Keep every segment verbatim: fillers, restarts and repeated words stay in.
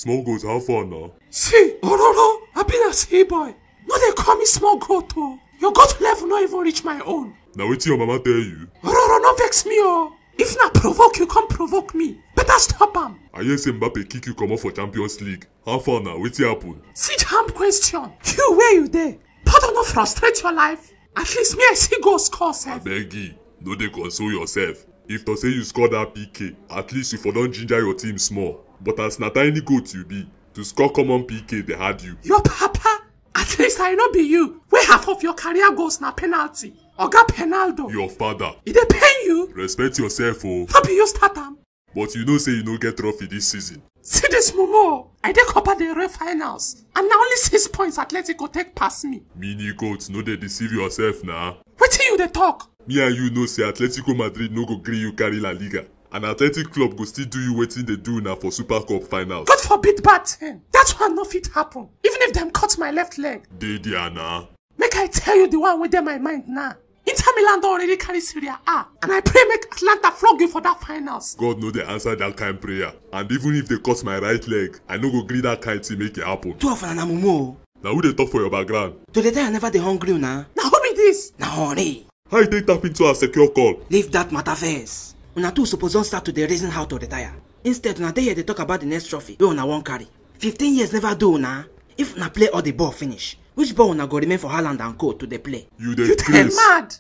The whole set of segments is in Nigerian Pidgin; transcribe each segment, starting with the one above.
Small goat, how far now? See, Ororo, I been a sea boy. No, they call me small goat, oh. Your goat level not even reach my own. Now, wait till your mama tell you. Ororo, no vex me, oh. If na provoke you, come provoke me. Better stop am. I hear say Mbappe kick you comot for Champions League. How far now? Wetin happen? See damn question. You, where you dey? Pardon, no frustrate your life. At least me, I see goal score sef. Abeg, no dey console yourself. If to say you score that P K, at least you for don ginger your team small. But as na tiny goat you be, to score common P K dey hard you. Your papa, at least I no be you. Where half of your career goals na penalty. Oga Penaldo. Your father. E dey pain you. Respect yourself, oh. No be you start am. But you know say you no get trophy this season. See this mumu. I dey Copa del Rey finals. And na only six points Atletico take pass me. Mini goat, no dey deceive yourself na. Wetin you dey talk? Me and you know say Atletico Madrid no go gree you carry La Liga. And Athletic Club go still do you wetin dey do na for Super Cup finals. God forbid bad thing. That one no fit happen. Even if dem cut my left leg. Dey there na. Make I tell you the one wey dey my mind now. Inter Milan don already carry Serie A, and I pray make Atalanta flog you for that finals. God no dey answer that kind prayer. And even if they cut my right leg, I no go gree that kind thing make e happen. Two of una na mumu o. Na who dey talk for your background? To dey tell you never dey hungry una. Na who be this? Na Henry. How you take tap into a secure call? Leave that matter first. Una two suppose don start to dey reason how to retire. Instead, una dey here dey talk about the next trophy wey una wan carry. Fifteen years never do una. If una play all the ball finish, which ball una go remain for Haaland and co to dey play? You dey You dey craze. Mad.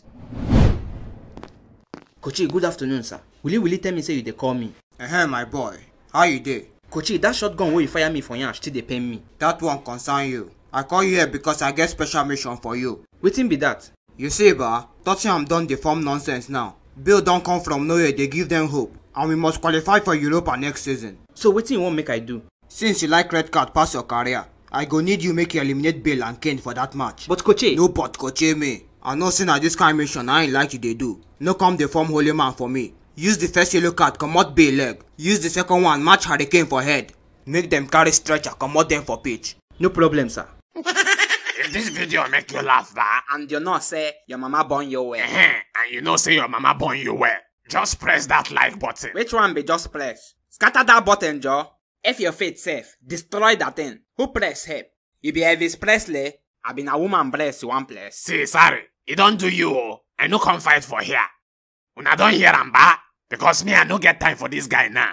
Kochi, good afternoon, sir. Will you, will you tell me say you dey call me? Ehem, my boy. How you dey? Kochi, that shotgun wey you fire me for yan still dey pain me. That one concern you. I call you here because I get special mission for you. Wetin be that? You see, ba, Tottenham don dey form nonsense now. Bill don come from nowhere, dey give them hope, and we must qualify for Europa next season. So wetin you wan make I do? Since you like red card pass your career, I go need you make you eliminate Bale and Kane for that match. But Kochi. No but Kochi me. I know say na this kind mission I ain't like you dey do. No come dey form holy man for me. Use the first yellow card, comot Bale leg. Use the second one, match Harry Kane for head. Make them carry stretcher, comot them for pitch. No problem, sir. If this video make you laugh, ba, and you know say your mama born you well. Ehen, and you know say your mama born you well. Just press that like button. Which one be just press? Scatter that button, Joe. If your faith safe, destroy that thing. Who press help? You be Elvis Presley? I been a woman breast you one place. See, sorry, e don do you o. I no come fight for here. Una don hear am, ba? Because me, I no get time for this guy now.